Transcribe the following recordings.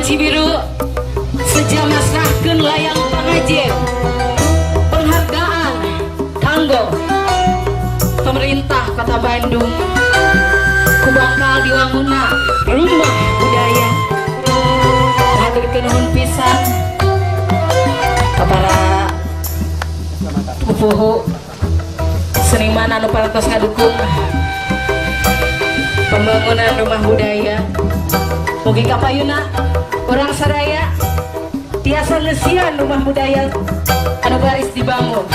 Cibiru sejam masrahkeun layang pangajen penghargaan kanggo pemerintah Kota Bandung ku bakal diwanguna rumah budaya. Haturkeun nuhun pisan ka para pupuhu seniman anu parantos ngadukung pembangunan rumah budaya. Mugi kapayuna urang sadaya tiasa ngeusian rumah budaya anu baris dibangun.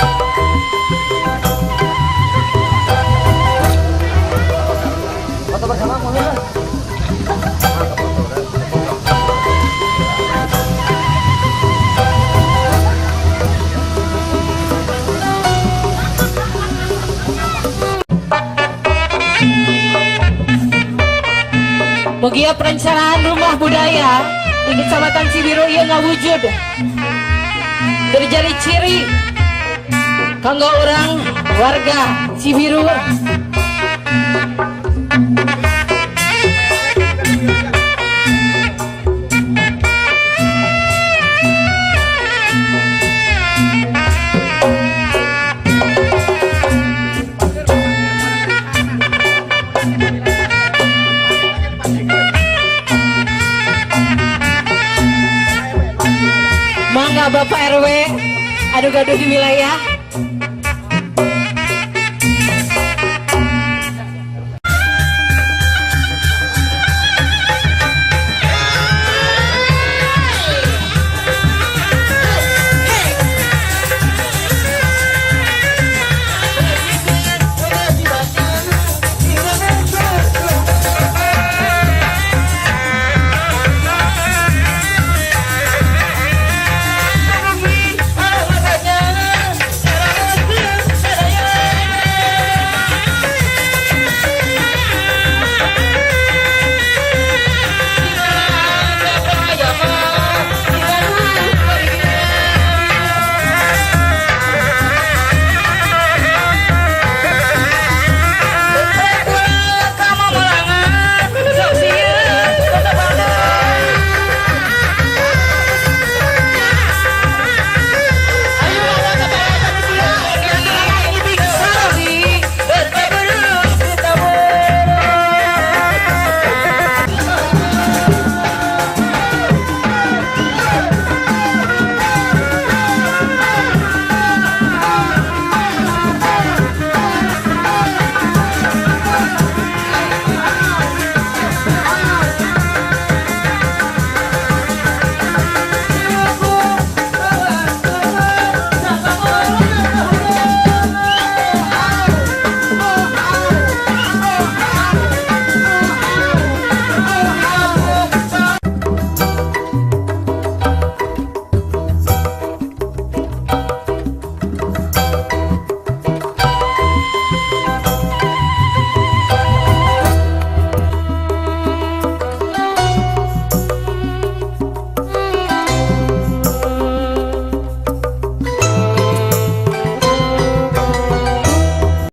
Foto bersama boleh lah. Mugia perencanaan rumah budaya di Kecamatan Cibiru ieu ngawujud terjadi ciri kanggo orang warga Cibiru. Mangga Bapak RW anu gaduh di wilayah.